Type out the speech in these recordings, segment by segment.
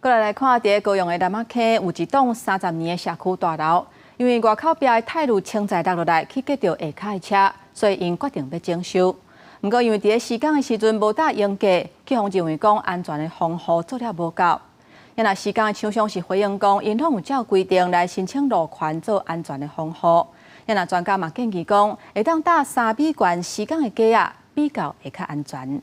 過來來看，佇高雄的南仔溪有一棟30年的社區大樓，因為外口壁的泰滷穿在落落來，去粿著下跤的車，所以𪜶決定欲整修。毋過因為佇咧施工的時陣無搭鷹架，去予認為講安全的防護做了無夠。若施工的廠商是回應講，𪜶攏有照規定來申請路權做安全的防護。若專家嘛建議講，會當搭3米懸施工的架仔，比較會較安全。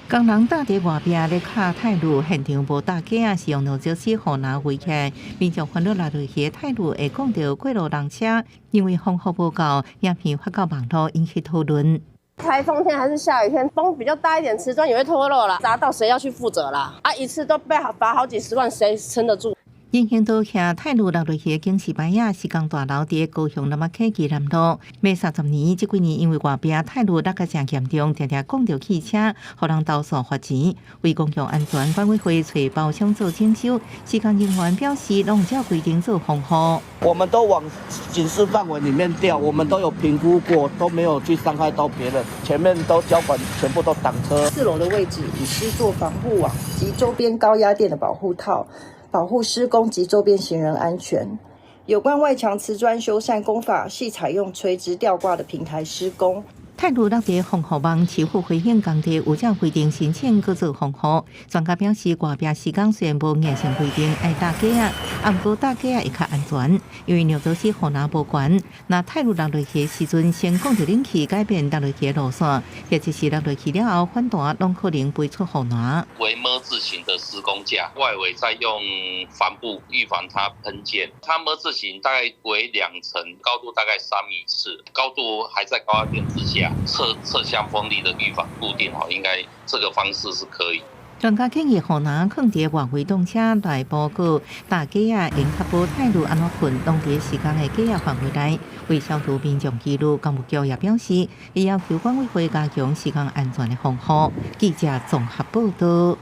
工人搭佇外壁咧敲泰滷，現場無搭架仔，是用兩隻水護欄圍起來。民眾煩惱落落去泰滷會摃著過路人車，因為防護無夠，影片發到網路引起討論。颱風天還是下雨天，風比較大一點，瓷磚也會脫落啦，砸到誰要去負責啦？啊，一次都被罰好幾十萬，誰撐得住？人行道遐泰滷落落去的警示牌仔，施工大樓佇高雄南仔溪基南路，欲30年，這幾年因為外壁泰滷落甲誠嚴重，定定摃著汽車，予人投訴罰錢。為公共安全，管委會揣包商做整修，施工人員表示，攏照規定做防護。我們都往警示範圍裡面吊，我們都有評估過，都沒有去傷害到別人。前面都交管全部都擋車。4樓的位置已施作防護網及周邊高壓電的保護套。保護施工及周邊行人安全。有關外牆瓷磚修繕工法，係採用垂直吊掛的平台施工。泰滷落佇防護網，市府回應工地有照規定申請閣做防護。專家表示，外壁施工雖然無硬性規定愛搭架仔，毋過搭架仔會較安全。因為尿道是護欄無懸，若泰滷落落去的時陣，先摃著冷氣改變落落去的路線，或者是落落去了後反彈，攏可能飛出護欄。為 ㄇ 字形的施工架，外圍再用帆布預防它噴濺。它 ㄇ 字形大概為2層，高度大概3.4米，高度還在高壓電之下。側側向風力的預防固定好，應該這個方式是可以。專家建議，護欄囥佇外圍擋車內部閣搭架仔，用確保泰滷按怎噴，攏佇施工的架仔範圍內。為消除民眾疑慮，工務局也表示，會要求管委會加強施工安全的防護。記者綜合報道。